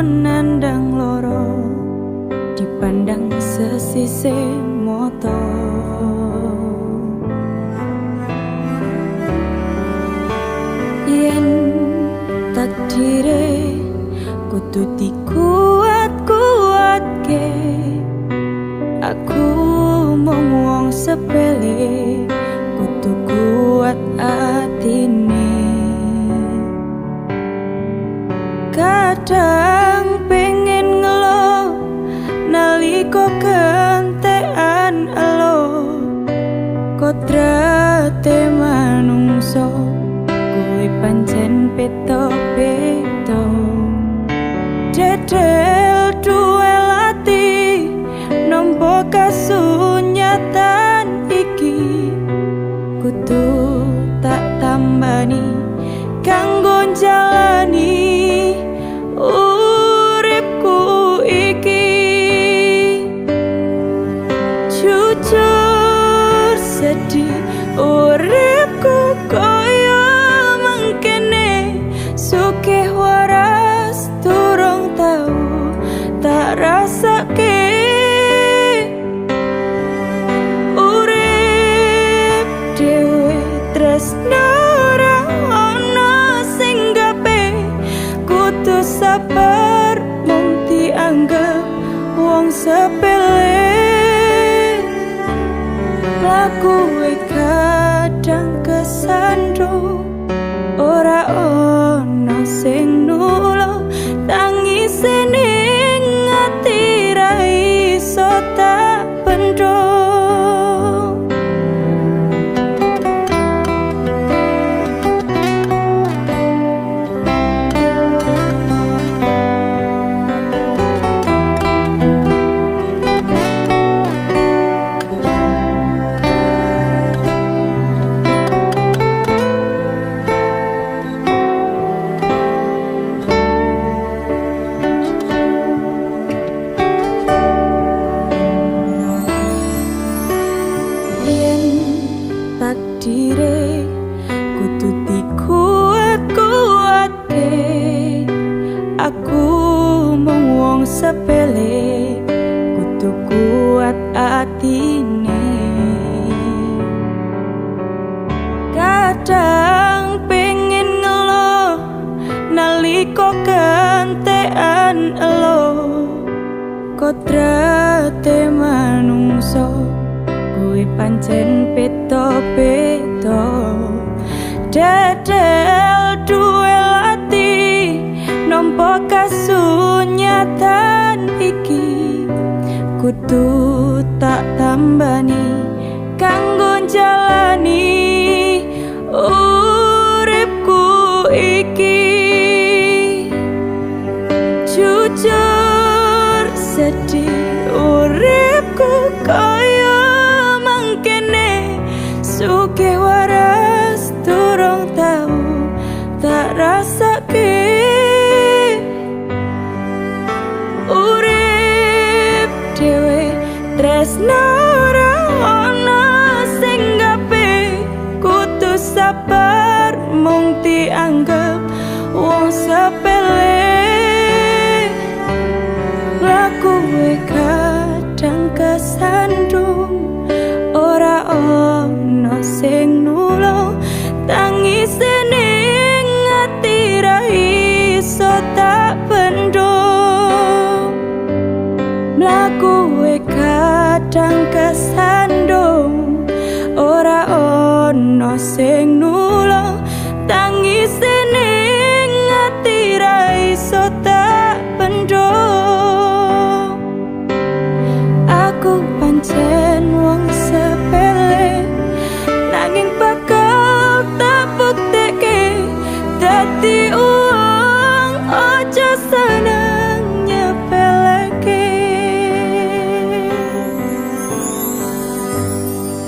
Nandang loro dipandang sesise moto. Yen takdire kudu dikuat-kuatke, aku mung wong sepele kudu kuat atine. Kadang pengen ngeluh nalika kentekan elo, kodrate manungsa kuwi pancen peto-peto. Dedel duwe ati nampa kasunyatan iki, kudu tak tambani kanggo njalani uripku iki. Jujur sedih uripku koyo mengkene, sugih waras durung tau tak rasake. Urip dhewe tresno ora ono sing gape, kudu sabar mung dianggep wong sepele. Laku kadang kesandung ora ono sing nulung, tangise ning ati ra iso tak bendung. Takdire kudu dikuat-kuatke, aku mung wong sepele kudu kuat atine. Kadang pengen ngeluh nalika kentekan elo, kodrate manungsa kuwi pancen peto-peto. Dedel duwe ati nampa kasunyatan iki, kudu tak tambani kanggo njalani uripku iki. Jujur sedih uripku koyo mengkene, sugih waras durung tau tak rasake. Urip dhewe tresno ora ono sing gape, kudu sabar mung dianggep wong sepele. Laku kadang kesandung ora ono sing nulung, tangise ning ati ra iso tak bendung. Mlaku kadang kesandung ora ono sing